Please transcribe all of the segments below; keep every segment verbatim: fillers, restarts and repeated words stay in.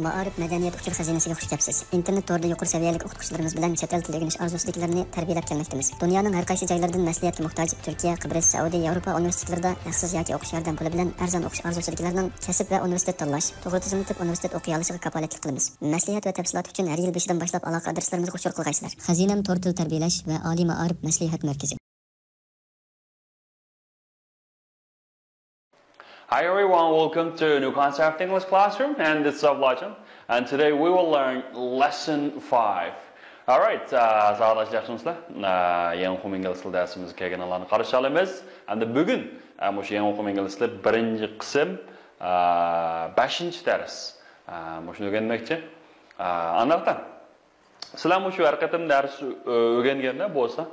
مائارىپ مەدەنىيەت ئۇچۇر خەزىنىسىگە خۇش كەپسىز. ئىنتېرنېت تورىدا يۇقىرى سەۋىيەلىك ئوقۇتقۇچىلىرىمىز بىلەن چەت ئەل تىلى ئۆگىنىش ئارزۇسىدىكىلەرنى تەربىيەلەپ كەلمەكتىمىز. دۇنيانىڭ ھەر قايسى جايلىرىدىن مەسلىھەتكە موھتاج تۈركىيە، قىبرىس، سەئۇدى، ياۋروپا ئۇنىۋېرسىتېتلىرىدا ھەقسىز ياكى ئوقۇش ياردەم پۇلى بىلەن ئەرزان ئوقۇش ئارزۇسىدىكىلەرنىڭ كەسىپ ۋە ئۇنىۋېرسىتېت تاللاش، توغرا تىزىملىتىپ ئۇنىۋېرسىتېت ئوقۇيالىشىغا كاپالەتلىك قىلىمىز. مەسلىھەت ۋە تەپسىلات ئۈچۈن ھەر يىل بېشىدىن باشلاپ ئالاقە ئادرېسلىرىمىزغا ئۇچۇر قىلغايسىلەر. خەزىنەم تور تىل تەربىيەلەش ۋە ئالىي مائارىپ مەسلىھەت مەركىزى. Hi everyone, welcome to New Concept English Classroom and this is Savlachan and today we will learn lesson five. Alright, ساۋاقداشلار ياخشىمۇسىلەر؟ يېڭى ئۇقۇم ئىنگلىز تىل دەرسىمىزگە كەلگەنلەرنى قارشى ئالىمىز. ئەمدى بۈگۈن مۇشۇ يېڭى ئۇقۇم ئىنگلىز تىلى بىرىنچى قىسىم بەشىنچى دەرس مۇشۇنى ئۆگەنمەكچى. ئانداقتا سىلەر مۇشۇ ھەر قېتىم دەرس ئۆگەنگەندە بولسا،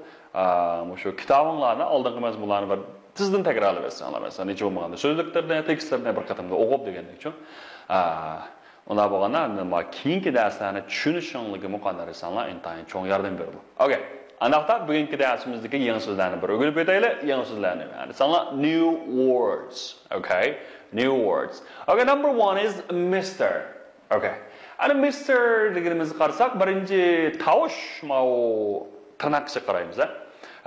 مۇشۇ كىتابىڭلارنى ئالدىنقى مەزمۇنلارنى بىر تېزدىن تەكرارلاپ ئۆتسەڭلار، مەسىلەن، ھېچ بولمىغاندا سۆزلۈكلىرىنى، تېكىستلىرىنى بىر قېتىمدا ئوقۇپ دېگەندەكچۇ. ئۇنداق بولغاندا ئاندىن كېيىنكى دەرسلەرنى چۈشىنىشىڭلارغىمۇ قانداق دېسەڭلار ئىنتايىن چوڭ ياردەم بېرىدۇ. ئوكەي. ئانداقتا بۈگۈنكى دەرسىمىزدىكى يېڭى سۆزلەرنى بىر ئۆگىنىپ ئۆتەيلى. يېڭى سۆزلەرنى دېسەڭلار new words. Okay. New words. Okay, number one is Mister. Okay. ئەنە مىستېر دېگىنىمىزگە قارىساق، بىرىنچى تاۋۇش ماۋۇ تىرناققىچە قارايمىز.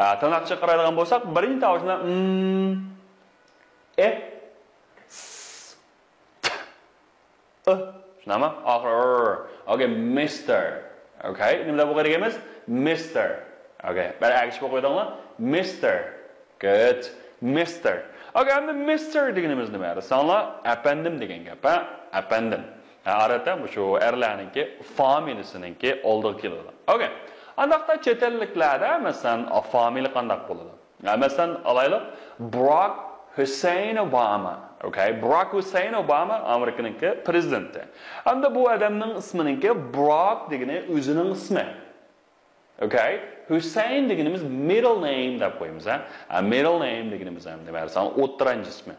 ھە، تىرناققىچە قارايدىغان بولساق، بىرىنچى تاۋۇشنى م، ئې، س، ت، ئۇ. شۇنداقمۇ؟ ئاخىرى ر. Okay, مىستېر. Okay, نېمە دەپ ئوقۇيدىغىنىمىز؟ مىستېر. Okay, بەر ئەگىشىپ ئوقۇيدىڭلار. مىستېر. Good. مىستېر. Okay, ئەمدى مىستېر دېگىنىمىز نېمە دېسەڭلار، ئەپەندىم دېگەن گەپ، ھە؟ ئەپەندىم. ھە، ئادەتتە مۇشۇ ئەرلەرنىڭكى فامىلىسىنىڭكى ئالدىغا كېلىدۇ. Okay. ئانداقتا چەت ئەللىكلەردە، مەسىلەن، فامىلە قانداق بولىدۇ؟ ھە، مەسىلەن، ئالايلۇق، براك ھۈسەيىن ئوباما. Okay. براك ھۈسەيىن ئوباما ئامېرىكىنىڭكى پرېزىدېنتى. ئەمدى بۇ ئادەمنىڭ ئىسمىنىڭكى براك دېگىنى ئۆزىنىڭ ئىسمى. Okay. ھۈسەيىن دېگىنىمىز مىدىل نەيم دەپ قويىمىز، ھە؟ ھە، مىدىل نەيم دېگىنىمىز ھەم نېمە دېسەڭ، ئوتتۇرانچى ئىسمى.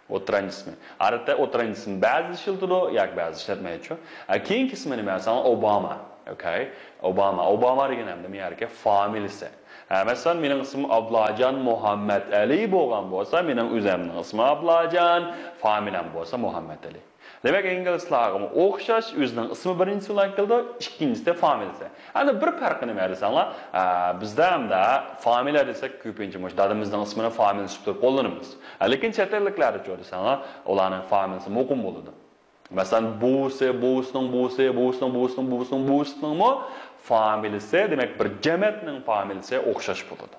ئوتتۇرانچى ئىسمى. ئادەتتە ئوتتۇرانچى ئىسمى بەزىدە ئىشلىتىدۇ ياكى بەزىدە ئىشلەتمەيدۇ. ھە، كېيىنكى ئىسمى نېمە دېسەڭ، ئوباما. Okay. ئوباما. ئوباما دېگەن ھەم نېمە يەركى؟ فامىلىسى. ھە، مەسىلەن، مېنىڭ ئىسمىم ئابلاجان مۇھەممەتئەلى بولغان بولسا، مېنىڭ ئۆزەمنىڭ ئىسمى ئابلاجان، فامىلەم بولسا مۇھەممەتئەلى. دېمەك، ئىنگلىزلارغىمۇ ئوخشاش، ئۆزىنىڭ ئىسمى بىرىنچىسى بىلەن كېلىدۇ، ئىككىنچىسى فامىلىسى. ئەمدى بىر پەرقى نېمە دېسەڭلار، ئە، بىزدە ئەمدى فامىلە دېسەك، كۆپىنچە مۇشۇ دادىمىزنىڭ ئىسمىنى فامىلىسى تۇتۇپ قوللىنىمىز. ئە، لېكىن چەت ئەللىكلەردىچۇ دېسەڭلار، ئۇلارنىڭ فامىلىسى مۇقىم بولىدۇ. مەسىلەن، بوۋىسى، بوۋىسىنىڭ بوۋىسى، بوۋىسىنىڭ بوۋىسىنىڭ بوۋىسىنىڭ بوۋىسىنىڭمۇ فامىلىسى، دېمەك، بىر جەمەتنىڭ فامىلىسى ئوخشاش بولىدۇ.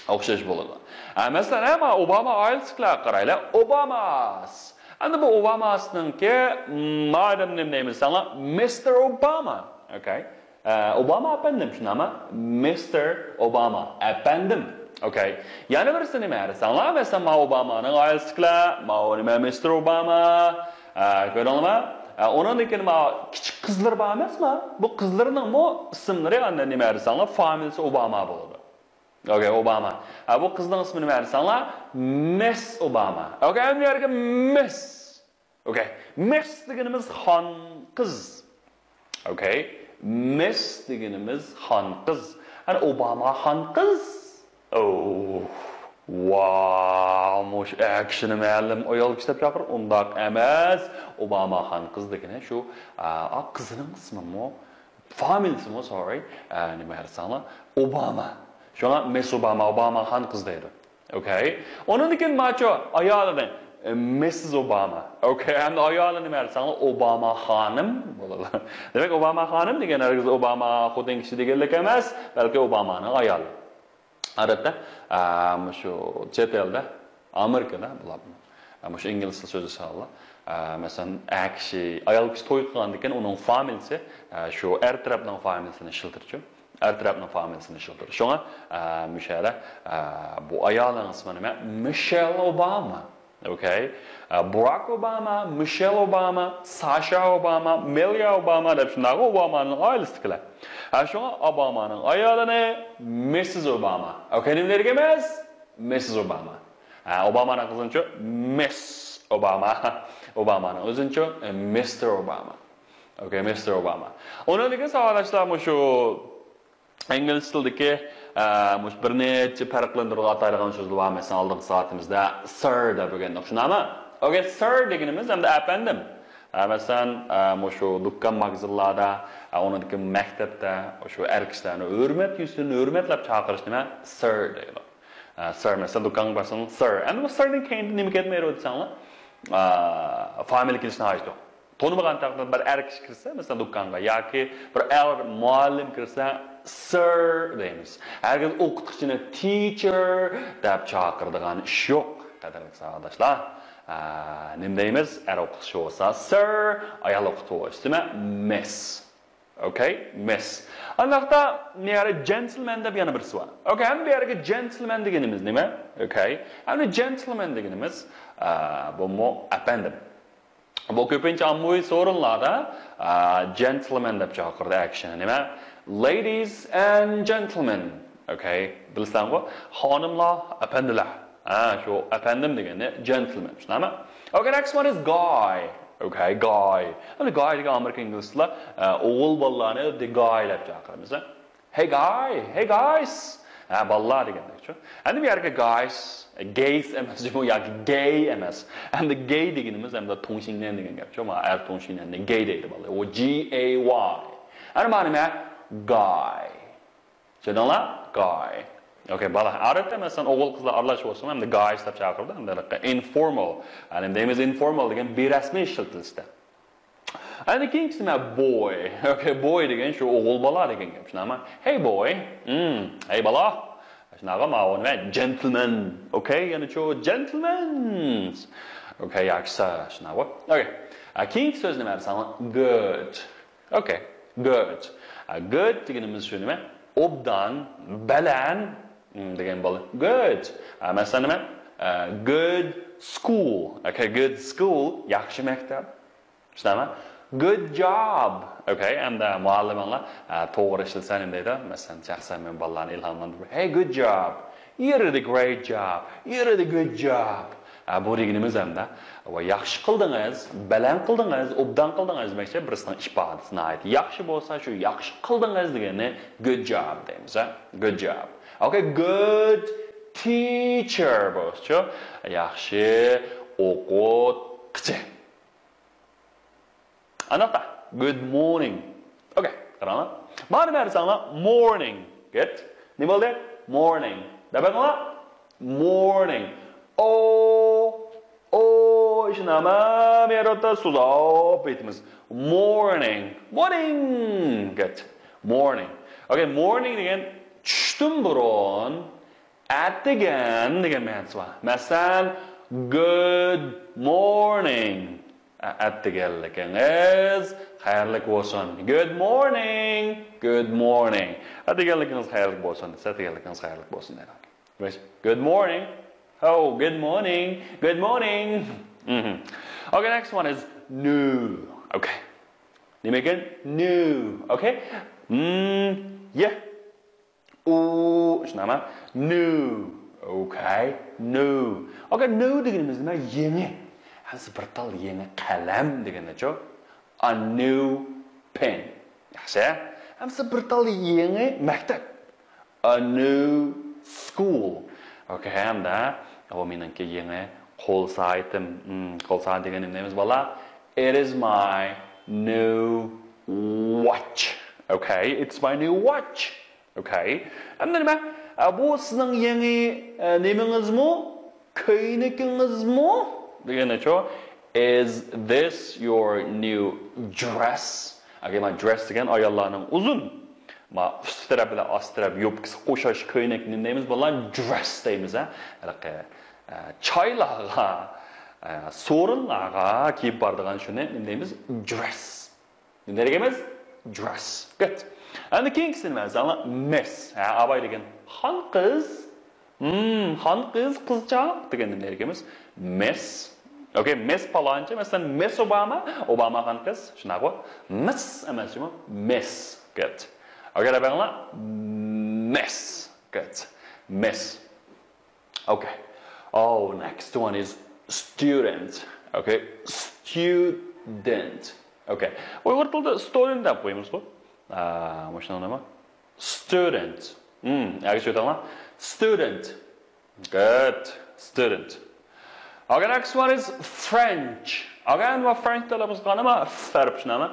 ئوخشاش بولىدۇ. ھە، مەسىلەن، ھە، مانا ئوباما ئائىلىسىدىكىلەرگە قارايلى. ئوباماس. ئەمدى بۇ ئوباماسنىڭكى، م، ما ئادەم نېمە دەيمىز دېسەڭلار؟ مىستېر ئوباما. Okay. ئە، ئوباما ئەپەندىم، شۇنداقمۇ؟ مىستېر ئوباما ئەپەندىم. Okay. يەنە بىرسى نېمە دېسەڭلار؟ مەسىلەن، ما ئوبامانىڭ ئائىلىسىدىكىلەر، ماۋۇ نېمە، مىستېر ئوباما. ئە، كۆردۈڭلارمۇ؟ ئە، ئۇنىڭدىن كېيىن ماۋۇ كىچىك قىزلىرى بار ئەمەسمۇ؟ بۇ قىزلىرىنىڭمۇ ئىسىملىرى ئاندىن نېمە دېسەڭلار؟ فامىلىسى ئوباما بولىدۇ. Okay، ئوباما. ھە، بۇ قىزنىڭ ئىسمى نېمە دېسەڭلار؟ مىس ئوباما. Okay، ئەمدى يەرگە مىس. Okay، مىس دېگىنىمىز خان قىز. Okay، مىس دېگىنىمىز خان قىز. يەنى ئوباما خان قىز. Oh، ۋاو، مۇشۇ ئەكىشىنى مەلۇم ئايال كىشى دەپ چاقىر، ئۇنداق ئەمەس. ئوباما خان قىز دېگىنى شۇ، ئا، قىزىنىڭ ئىسمىمۇ، فامىلىسىمۇ، sorry، ئە، نېمە دېسەڭلار، ئوباما. شۇڭا مىس ئوباما، ئوباما خان قىز دەيدۇ. Okay. ئۇنىڭدىن كېيىن ماچۇ ئايالىنى، ئە، مىسسىز ئوباما. Okay، ئەمدى ئايالى نېمە دېسەڭلار، ئوباما خانىم بولىدۇ. دېمەك، ئوباما خانىم دېگەن ھەرگىز ئوباما خوتۇن كىشى دېگەنلىك ئەمەس، بەلكى ئوبامانىڭ ئايالى. ئادەتتە، ئە، مۇشۇ چەت ئەلدە، ئامېرىكىدا بولۇپمۇ، ئە، مۇشۇ ئىنگلىز تىل سۆزلىسەڭلار، ئە، مەسىلەن، ئەر كىشى، ئايال كىشى توي قىلغاندىن كېيىن ئۇنىڭ فامىلىسى، ئە، شۇ ئەر تەرەپنىڭ فامىلىسىنى ئىشلىتىدۇ. ئەر تەرەپنىڭ فامىلىسىنى ئىشلىتىدۇ. شۇڭا، ئە، مۇشۇ يەردە، ئە، بۇ ئايالنىڭ ئىسمى نېمە؟ مىشېل ئوباما. Okay. ئە، براك ئوباما، مىشېل ئوباما، ساشا ئوباما، مېلىيا ئوباما دەپ شۇنداق ئوبامانىڭ ئائىلىسىدىكىلەر. ھە، شۇڭا ئوبامانىڭ ئايالىنى مىسسىز ئوباما. Okay، نېمىلەرگە ئەمەس؟ مىسسىز ئوباما. ھە، ئوبامانىڭ قىزىنىچۇ؟ مىس ئوباما. ئوبامانىڭ ئۆزىنىچۇ؟ مىستېر ئوباما. Okay، مىستېر ئوباما. ئۇنىڭدىن كېيىن ساۋاقداشلار مۇشۇ ئىنگلىز تىلىدىكى، ئە، مۇشۇ بىر نەچچە پەرقلەندۈرگۈچ ئاتايدىغان سۆزلەر بار. مەسىلەن، ئالدىنقى سائىتىمىزدە سىر دەپ ئۆگەندۇق، شۇنداقمۇ؟ Okay، سىر دېگىنىمىز ئەمدى ئەپەندىم. ھە، مەسىلەن، ئە، مۇشۇ دۇكان، ماگىزىنلاردا، ئە، ئۇنىڭدىكى مەكتەپتە شۇ ئەر كىشىلەرنى ھۆرمەت يۈزىسىدىن ھۆرمەتلەپ چاقىرىش نېمە؟ سىر دەيدۇ. ئە، سىر، مەسىلەن، دۇكانغا بارساڭ، سىر. ئەمدى بۇ سىردىن كېيىن نېمە كەتمەيدۇ دېسەڭلار، ئە، فامىلە كېلىشى ناھايىتى چوڭ. تونۇمىغان تەقدىردە بىر ئەر كىشى كىرسە، مەسىلەن، دۇكانغا ياكى بىر ئەر مۇئەللىم كىرسە، سىر دەيمىز. ھەرگىز ئوقۇتقۇچىنى تىچېر دەپ چاقىرىدىغان ئىش يوق، قەدىرلىك ساۋاقداشلار. ئە، نېمە دەيمىز؟ ئەر ئوقۇتقۇچى بولسا سىر، ئايال ئوقۇتقۇچى بولسا مىس. ئوكەي، مىس. ئانداقتا بۇ يەردە جېنتلمەن دەپ يەنە بىرسى بار. ئوكەي، ھەم بۇ يەردىكى جېنتلمەن دېگىنىمىز نېمە؟ ئوكەي، ھەم جېنتلمەن دېگىنىمىز، ئە، بۇمۇ ئەپەندىم. بۇ كۆپىنچە ئاممىۋى سورۇنلاردا، ئە، جېنتلمەن دەپ چاقىرىدۇ ئەر كىشىنى. نېمە؟ Ladies and gentlemen. ئوكەي، بىلىسەنغۇ؟ خانىملار، ئەپەندىلەر. ھە، شۇ ئەپەندىم دېگەننى جېنتلمەن. شۇنداقمۇ؟ ئوكەي، next one is guy. ئوكەي، گاي. ئەمدى گاي دېگەن ئامېرىكا ئىنگلىز تىلى، ئە، ئوغۇل بالىلارنى دە گاي دەپ چاقىرىمىز. ھە؟ Hey guy, hey guys. ھە، بالىلار دېگەندەكچۇ. ئەمدى بۇ يەرگە guys، gays ئەمەس، بۇ ياكى گەي ئەمەس. ئەمدى گەي دېگىنىمىز ئەمدى تۇڭشىڭنەن دېگەن گەپچۇ. ما ئەر تۇڭشىڭنەننى گەي دەيدۇ بالىلار. ئۇ جى ئەي ۋاي. ئەنە مانا نېمە؟ گاي. چۈشەندىڭلار؟ گاي. ئوكەي، بالا. ئادەتتە مەسىلەن ئوغۇل قىزلار ئارىلاشىۋالسىمۇ ئەمدى گايس دەپ چاقىرىدۇ. ئەمدى ئىنفورمال. يەنى دەيمىز ئىنفورمال دېگەن بىرەسمىي ئىشلىتىلىشتە. ئەنە كېيىنكىسى نېمە؟ بوي. ئوكەي، بوي دېگەن شۇ ئوغۇل بالا دېگەن گەپ. شۇنداقمۇ؟ Hey boy. ھىم، ھەي بالا. شۇنداقمۇ؟ ماۋۇ نېمە؟ جېنتلمەن. ئوكەي، يەنە شۇ جېنتلمەنس. ئوكەي، ياخشى. شۇنداقمۇ؟ ئوكەي. ئە، كېيىنكى سۆز نېمە دېسەڭلار؟ گۇد. ئوكەي، گۇد. ئە، گۇد دېگىنىمىز شۇ نېمە؟ ئوبدان، بەلەن، ھىم، دېگەن بولدى. گۇد. ئە، مەسىلەن نېمە؟ ئە، گۇد سكۇل. ئوكەي، گۇد سكۇل، ياخشى مەكتەپ. شۇنداقمۇ؟ گۇد جاب. ئوكەي، ئەمدى مۇئەللىمىڭلار، ئە، توغرا ئىشلىسە نېمە دەيدۇ؟ مەسىلەن، شەخسەن مەن بالىلارنى ئىلھاملاندۇرۇپ، Hey, good job. You did a great job. You did a good job. ئە، بۇ دېگىنىمىز ئەمدى، ۋاي، ياخشى قىلدىڭىز، بەلەن قىلدىڭىز، ئوبدان قىلدىڭىز دېمەكچى، بىرسىنىڭ ئىپادىسى ناھايىتى ياخشى بولسا، شۇ ياخشى قىلدىڭىز دېگەننى گۇد جاب دەيمىز، ھە؟ گۇد جاب. ئوكەي، گۇد تىچېر بولسىچۇ؟ ياخشى ئوقۇتقۇچى. ئانداقتا، گۇد مورنىڭ. ئوكەي، قاراڭلار. مانا نېمە دېسەڭلار؟ مورنىڭ. گۇد. نېمە بولدى؟ مورنىڭ. دەپ بېقىڭلار. مورنىڭ. ئو، ئو، شۇنداقمۇ؟ مەن بۇ يەردە سوزۇپ ئېيتىمىز. مورنىڭ. مورنىڭ. گۇد. مورنىڭ. ئوكەي، مورنىڭ دېگەن چۈشتىن بۇرۇن، ئەتىگەن دېگەن مەنىسى بار. مەسىلەن، گۇد مورنىڭ. ئە-، ئەتىگەنلىكىڭىز خەيرلىك بولسۇن. Good morning. Good morning. ئەتىگەنلىكىڭىز خەيرلىك بولسۇن دېسە، ئەتىگەنلىكىڭىز خەيرلىك بولسۇن دەيدۇ. Good morning. Oh, good morning. Good morning. مهم. Okay, next one is نو. Okay. نېمە ئىكەن؟ نو. Okay. مم، yeah. ئۇ، شۇنداقمۇ؟ نو. ئوكەي، نو. ئوكەي، نو دېگىنىمىز نېمە؟ يېڭى. ھەممىسى بىر تال يېڭى قەلەم دېگەندەچۇ؟ A new pen. ياخشى. ھەممىسى بىر تال يېڭى مەكتەپ. A new school. ئوكەي، ھەمدە بۇ مېنىڭكى يېڭى قول سائىتىم. مم، قول سائەت دېگەن نېمە دەيمىز، بالىلار؟ It is my new watch. Okay, it's my new watch. Okay. ئەمدى نېمە؟ ئە، بۇ سىزنىڭ يېڭى، ئە، نېمىڭىزمۇ؟ كۆينىكىڭىزمۇ؟ دېگەندەچۇ؟ Is this your new dress? ئەگەر مانا dress دېگەن ئاياللارنىڭ ئۇزۇن، ما ئۈستى تەرەپ بىلەن ئاستى تەرەپ يوپكىسى ئوخشاش كۆينەكنى نېمە دەيمىز؟ بالىلار، dress دەيمىز، ھە؟ ھېلىقى، ئە، چايلارغا، ئە، سورۇنلارغا كىيىپ بارىدىغان شۇنى نېمە دەيمىز؟ Dress. نېمە دېگىنىمىز؟ Dress. Good. ئەمدى كېيىنكىسىنى مەن ساڭا مىس. ھە، ئاباي دېگەن خان قىز. ھىم، خان قىز، قىزچاق دېگەندە نېمە دېگىنىمىز؟ مىس. Okay, مىس پالانچى، مەسىلەن، مىس ئوباما. ئوباما خان قىز. شۇنداققۇ؟ مىس ئەمەس جۇمۇ. مىس. Good. Okay، دەپ بېقىڭلار. مىس. Good. مىس. Okay. Oh, next one is student. Okay. Student. Okay. ئۇيغۇر تىلىدا student دەپ قويىمىزغۇ. ئا، مۇشۇنىڭ نېمە؟ Student. ھىم، ئەگەر چۈشەندىڭلار. Student. Good. Student. Okay, next one is French. Okay, and French تەلەپپۇز قىلغاندا ما ف ھەرپى شۇنداقمۇ؟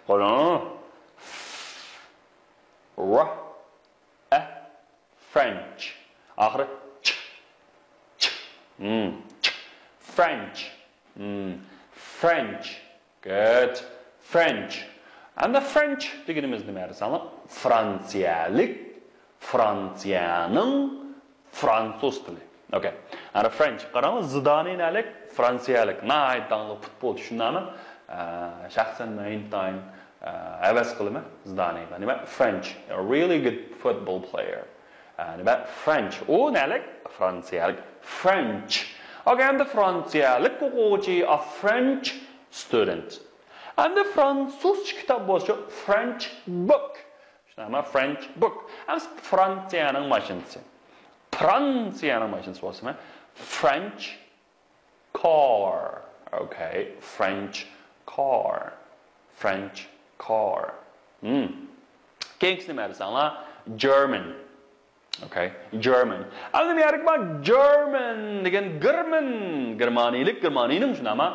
قولۇڭ. ر، ئە، French. ئاخىرى چ، چ، م، چ. French. م، French. Good. French. ئەمدى French دېگىنىمىز نېمە دېسەڭلار؟ فرانسىيەلىك، فرانسىيەنىڭ، فرانسۇز تىلى. Okay. ئەنە French. قاراڭ، زىدانى نەلىك؟ فرانسىيەلىك. ناھايىتى داڭلىق پۇتبولچى، شۇنداقمۇ؟ ئە، شەخسەن مەن ئىنتايىن، ئە، ھەۋەس قىلىمەن زىدانىغا. نېمە؟ French. A really good football player. ئە، نېمە؟ French. ئۇ نەلىك؟ فرانسىيەلىك. French. Okay, ئەمدى فرانسىيەلىك ئوقۇغۇچى، a French student. ئەمدى فرانسۇزچە كىتاب بولسا، French book. شۇنداقمۇ؟ French book. ئەمدى فرانسىيەنىڭ ماشىنىسى. فرانسىيەنىڭ ماشىنىسى بولسىمۇ؟ French car. Okay. French car. French car. Hmm. كېيىنكىسى نېمە دېسەڭلار؟ German. Okay. German. ئەمدى بۇ يەردىكى بار German دېگەن گېرمىن، گېرمانىيەلىك، گېرمانىيەنىڭ، شۇنداقمۇ؟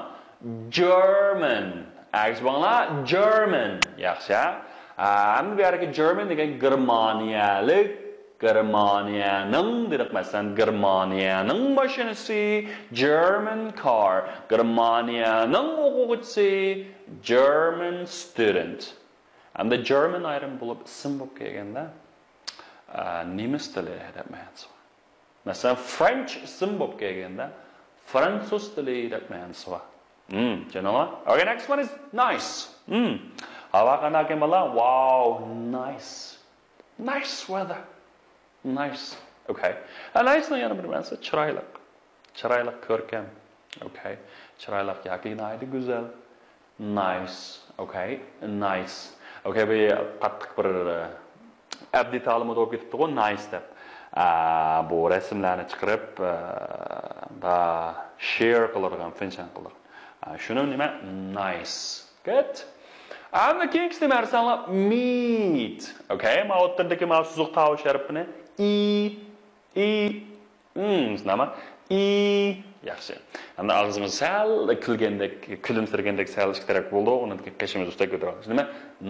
German. ئەگىشىپ بولۇڭلار، German. ياخشى. ئەمدى بۇ يەردىكى German دېگەن گېرمانىيەلىك، گېرمانىيەنىڭ دېدۇق، مەسىلەن، گېرمانىيەنىڭ ماشىنىسى، German car. گېرمانىيەنىڭ ئوقۇغۇچىسى، German student. ئەمدى German ئايرىم بولۇپ ئىسىم بولۇپ كەلگەندە، ئە، نېمىس تىلى دەپ مەنىسى بار. مەسىلەن، French ئىسىم بولۇپ كەلگەندە، فرانسۇز تىلى دەپ مەنىسى بار. Hmm, چۈشەندىڭلار؟ Okay, next one is nice. Hmm. ھاۋا قانداق ئىكەن، بالىلار؟ Wow, nice. Nice weather. Nice. Okay. ھە، nice نىڭ يەنە بىر مەنىسى چىرايلىق. چىرايلىق، كۆركەم. Okay. چىرايلىق ياكى ناھايىتى گۈزەل. Nice. Okay. Nice. Okay، بۇ قاتتىق بىر، ئە، ئەبدى تالىمۇ بولۇپ كېتىپتىغۇ، nice دەپ. ئە، بۇ رەسىملەرنى چىقىرىپ، ئە، با، شېئىر قىلىدىغان، فېنشەن قىلىدىغان. ئە، شۇنىڭ نېمە؟ Nice. Good. ئەمدى كېيىنكىسى نېمە دېسەڭلار؟ Meet. Okay، ما ئوتتۇرىدىكى ما سوزۇق تاۋۇش ھەرپىنى ئى، ئى، ئىم، نېمە؟ ئى. ياخشى. ئەمدى ئاغزىمىز سەل كۈلگەندەك، كۈلۈمسىرىگەندەك سەل ئىككى تەرەپ بولدى. ئۇنىڭدىن كېيىن قېشىمىزنى ئۈستەگە كۆتۈرىمىز. نېمە؟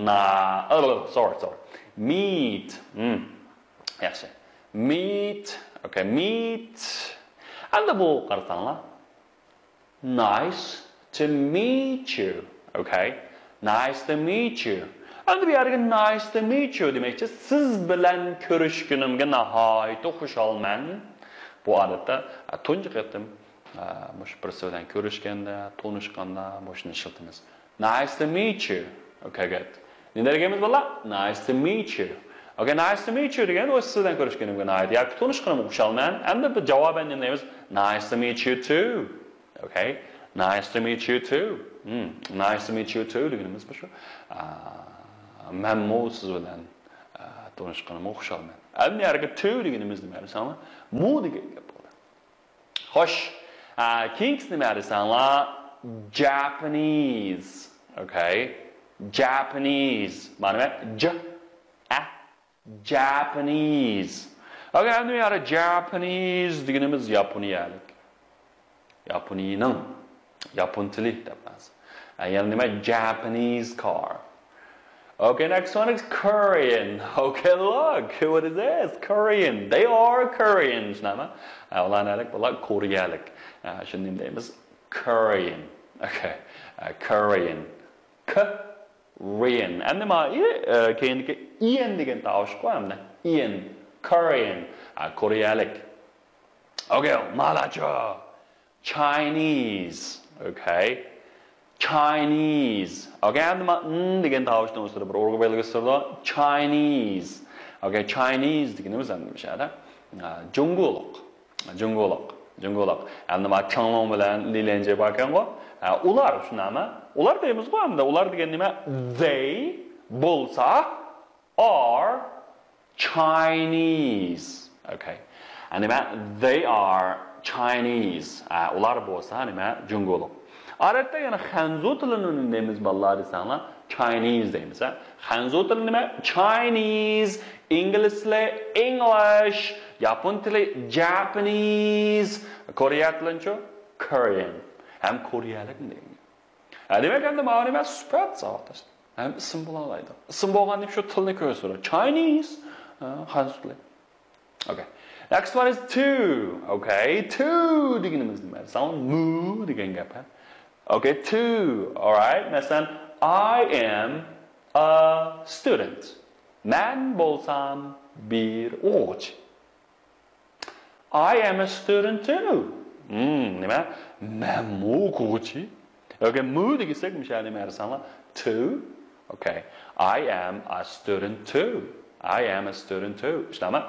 نا، ئە، sorry، sorry. Meet. Hmm. ياخشى. Meet. Okay, meet. ئەمدى بۇ قارىساڭلار. Nice to meet you. Okay. Nice to meet you. ئەمدى بۇ يەردىكى nice to meet you دېمەكچى، سىز بىلەن كۆرۈشكىنىمگە ناھايىتى خۇشالمەن. بۇ ئادەتتە، ئە، تۇنجى قېتىم، ئە، مۇشۇ بىرسى بىلەن كۆرۈشكەندە، تونۇشقاندا مۇشۇنى ئىشلىتىمىز. Nice to meet you. Okay, good. نېمە دېگەنمىز بالىلار؟ Nice to meet you. Okay, nice to meet you دېگەن ئۇ سىز بىلەن كۆرۈشكىنىمگە ناھايىتى ياكى تونۇشقىنىمغا خۇشالمەن. ئەمدى بىز جاۋابەن نېمە دەيمىز؟ Nice to meet you too. Okay. Nice to meet you too. Hmm, nice to meet you too دېگىنىمىز مۇشۇ. ئا، مەنمۇ سىز بىلەن، ئا، تونۇشقىنىمغا خۇشالمەن. ئەمدى يەرگە too دېگىنىمىز نېمە دېسەڭلار؟ مۇ دېگەن گەپ بولدى. خوش. ئا، كېيىنكىسى نېمە دېسەڭلار؟ Japanese. Okay. Japanese. مانا نېمە؟ ج، ئە، Japanese. Okay، ئەمدى يەنە Japanese دېگىنىمىز ياپونىيەلىك. ياپونىيەنىڭ، ياپون تىلى دەپ مەنىسى. ئە، يەنە نېمە؟ Japanese car. Okay, next one is Korean. Okay, look, what is this? Korean. They are Korean. شۇنداقمۇ؟ ئە، ئۇلار نەلىك؟ ئۇلار كورېيەلىك. ئە، شۇنى نېمە دەيمىز؟ Korean. Okay. ئە، Korean. K، Rian. ئەمدى ما، ئى، ئە، كەينىدىكى ئىيەن دېگەن تاۋۇشقۇ ئەمدى. ئىيەن. Korean. ئە، كورېيەلىك. Okay، مالاچو. Chinese. Okay. Chinese. Okay، ئەمدى ما، ن دېگەن تاۋۇشنىڭ ئۈستىدە بىر ئۇرغۇ بەلگىسى تۇرىدۇ. Chinese. Okay، Chinese دېگىنىمىز ئەمدى مۇشۇ يەردە، ئە، جۇڭگولۇق. جۇڭگولۇق، جۇڭگولۇق. ئەمدى ما كېڭلۇڭ بىلەن لى ليەنجې باركەنغۇ؟ ھە، ئۇلار، شۇنداقمۇ؟ ئۇلار دەيمىزغۇ ئەمدى، ئۇلار دېگەن نېمە؟ They بولسا are Chinese. Okay. ھە، نېمە؟ They are Chinese. ھە، ئۇلار بولسا نېمە؟ جۇڭگولۇق. ئادەتتە يەنە خەنزۇ تىلىنى نېمە دەيمىز بالىلار دېسەڭلار، Chinese دەيمىز، ھە. خەنزۇ تىلى نېمە؟ Chinese. ئىنگلىز تىلى English. ياپون تىلى Japanese. كورېيە تىلىنىچۇ؟ Korean. ھەم كورېيەلىكمۇ دېگەن گەپ. ھە، دېمەك، ئەمدى ماۋۇ نېمە؟ سۈپەت ساۋاقداش. ھەم ئىسىم بولالايدۇ. ئىسىم بولغان دەپ شۇ تىلنى كۆرسىتىدۇ. Chinese. ھە، خەنزۇ تىلى. Okay. Next one is to. Okay, to دېگىنىمىز نېمە؟ ساڭا مۇ دېگەن گەپ، ھە؟ Okay, to. Alright. مەسىلەن، I am a student. مەن بولسام بىر ئوقۇغۇچى. I am a student too. Hmm, نېمە؟ مەنمۇ ئوقۇغۇچى. Okay, مۇ دېگۈسەك، مۇشۇ نېمە دېسەڭلار؟ To. Okay. I am a student too. I am a student too. شۇنداقمۇ؟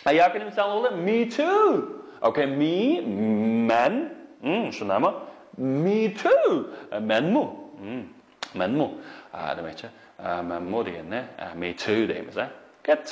ھە، ياكى نېمە دېسەڭلار بولىدۇ؟ Me too. Okay, me، مەن. Hmm، شۇنداقمۇ؟ Me too. مەنمۇ. Hmm، مەنمۇ. ھە، دېمەكچى. ھە، مەنمۇ دېگەننى، ھە، me too دەيمىز، ھە. Good.